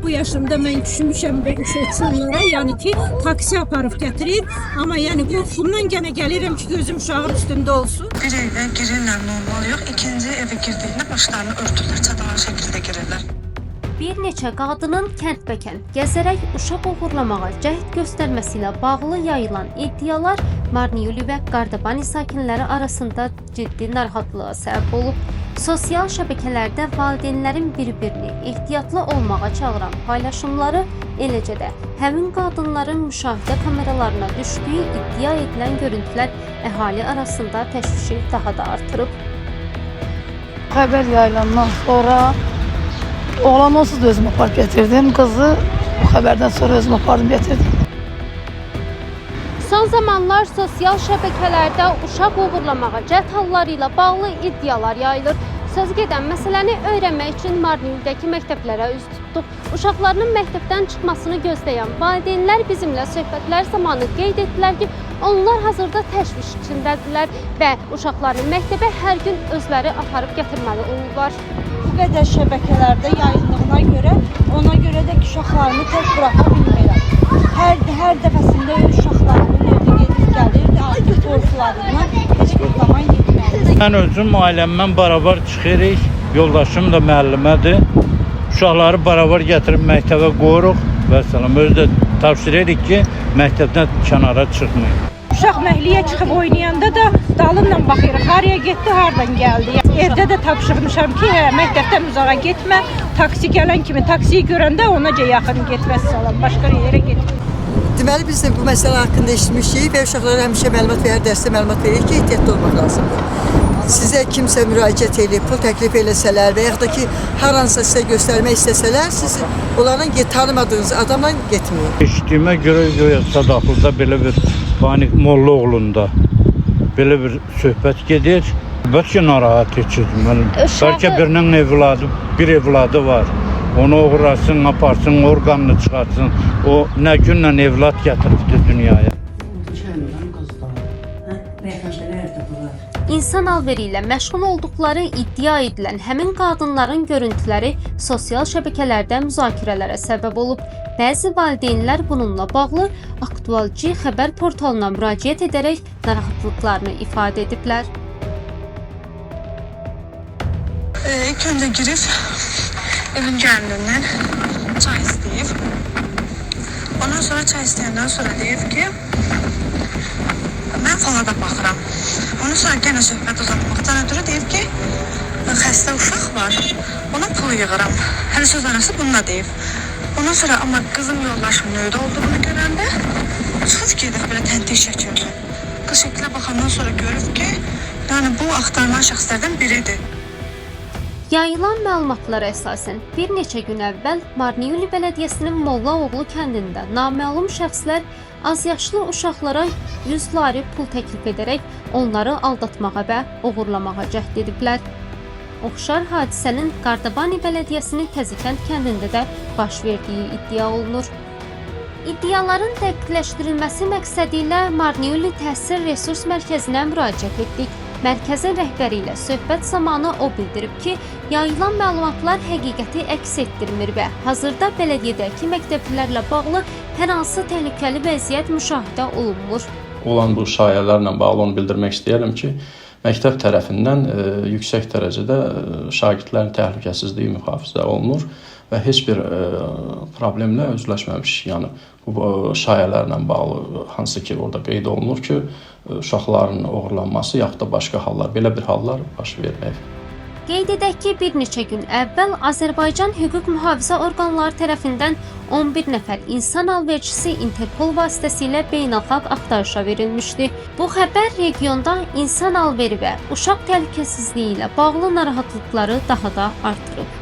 Bu yaşımda mən düşmüşəm bu uşaqlara, yəni ki, taksi aparıb gətirir, amma yəni qorxumdan gənə gəlirəm ki, gözüm uşağın üstündə olsun. Bir evə girirlər normal yox, ikinci evə girdiyində başlarını örtürlər, çadırlar şəkildə girirlər. Bir neçə qadının kəndbəkənd gəzərək uşaq oğurlamağa cəhd göstərməsi ilə bağlı yayılan iddialar Marniuli və Qardabani sakinləri arasında ciddi narahatlığa səbəb olub. Sosial şəbəkələrdə valideynlərin bir-birini ehtiyatlı olmağa çağıran paylaşımları, eləcə də həmin qadınların müşahidə kameralarına düşdüyü iddia edilən görüntülər əhali arasında təşvişi daha da artırıb. Xəbər yayılandan sonra oğlanı onsuz da özüm aparıb gətirdim. Qızı bu xəbərdən sonra özüm apardım gətirdim. Son zamanlar sosial şəbəkələrdə uşaq oğurlamağa cəhd halları ilə bağlı iddialar yayılır. Söz gedən məsələni öyrənmək üçün Marniyuldəki məktəblərə üz tutduq. Uşaqlarının məktəbdən çıxmasını gözləyən valideynlər bizimlə söhbətlər zamanı qeyd etdilər ki, onlar hazırda təşviş içindədirlər və uşaqlarını məktəbə hər gün özləri aparıb gətirməli olurlar. Bu qədər şəbəkələrdə yayıldığına görə, ona görə də ki, uşaqlarımı tək buraxa bilmirəm. Hər dəfəsində uşaqlarımın evdə gedib gəlirdi, artıq qorxularından heç bir zaman getmədim. Mən özüm ailəmdən beraber çıxırıq. Yoldaşım da müəllimədir. Uşaqları beraber gətirib məktəbə qoyuruq. Vəssalam. Özü də tapşırırıq ki, məktəbdən kənara çıxmayın. Uşaq məhliyə çıxıb oynayanda da dalınla baxırıq, haraya getdi, hardan gəldi. Evdə də tapşırmışam ki, hə, məktəbdən uzağa getmə, taksi gələn kimi taksiyi görəndə onaca yaxın get, vəssalam, başqa yerə getmə. Deməli biz də bu məsələ haqqında eşitmişik və uşaqlara həmişə məlumat verir, dərsdə məlumat veririk ki, ehtiyatlı olmaq lazımdır. Sizə kimsə müraciət eləyib, pul təklif eləsələr və yaxud da ki, hər hansısa sizə göstərmək istəsələr, siz onlardan tanımadığınız adamla getməyin. Eşitdiyimə görə güya Sadaqlıda belə bir panik Mollaoğlunda belə bir söhbət gedir. Bəlkə narahat edici. Mən bəlkə birinin evladı, bir evladı var. Onu oğurlasın, aparsın, orqanını çıxartsın. O nə günlə evlad gətiribdi dünyaya. İnsan alveri ilə məşğul olduqları iddia edilən həmin qadınların görüntüləri sosial şəbəkələrdə müzakirələrə səbəb olub. Bəzi valideynlər bununla bağlı Aktual G xəbər portalına müraciət edərək narahatlıqlarını ifadə ediblər. İlk öncə girib evin gəlinindən çay istəyib. Ondan sonra çay istəyəndən sonra deyib ki, mən fala da baxıram. Ondan sonra yenə söhbət uzatmaqdan ötürü deyib ki, xəstə uşaq var, ona pul yığıram. Hələ söz arası bunu da deyib. Ondan sonra amma qızım yoldaşım nöydə olduğunu görəndə çıxıb gedib belə təntiy şəkildə. Qız şəklə baxandan sonra görüb ki, yəni bu axtarılan şəxslərdən biridir. Yayılan məlumatlara əsasən bir neçə gün əvvəl Marniuli bələdiyyəsinin Mollaoğlu kəndində naməlum şəxslər azyaşlı uşaqlara 100 lari pul təklif edərək onları aldatmağa və oğurlamağa cəhd ediblər. Oxşar hadisənin Qardabani bələdiyyəsinin Təzəkənd kəndində də baş verdiyi iddia olunur. İddiaların dəqiqləşdirilməsi məqsədi ilə Marniuli Təhsil Resurs Mərkəzinə müraciət etdik. Mərkəzin rəhbəri ilə söhbət zamanı o bildirib ki, yayılan məlumatlar həqiqəti əks etdirmir və hazırda bələdiyyədəki məktəblilərlə bağlı hər hansı təhlükəli vəziyyət müşahidə olunmur. Olan bu şayələrlə bağlı onu bildirmək istəyirəm ki, məktəb tərəfindən yüksək dərəcədə şagirdlərin təhlükəsizliyi mühafizə olunur və heç bir problemlə üzləşməmişik. Yəni bu şayələrlə bağlı hansı ki orada qeyd olunur ki, uşaqların oğurlanması yaxud da başqa hallar, belə bir hallar baş verməyib. Qeyd edək ki, bir neçə gün əvvəl Azərbaycan hüquq mühafizə orqanları tərəfindən 11 nəfər insan alverçisi Interpol vasitəsilə beynəlxalq axtarışa verilmişdi. Bu xəbər regionda insan alveri və uşaq təhlükəsizliyi ilə bağlı narahatlıqları daha da artırıb.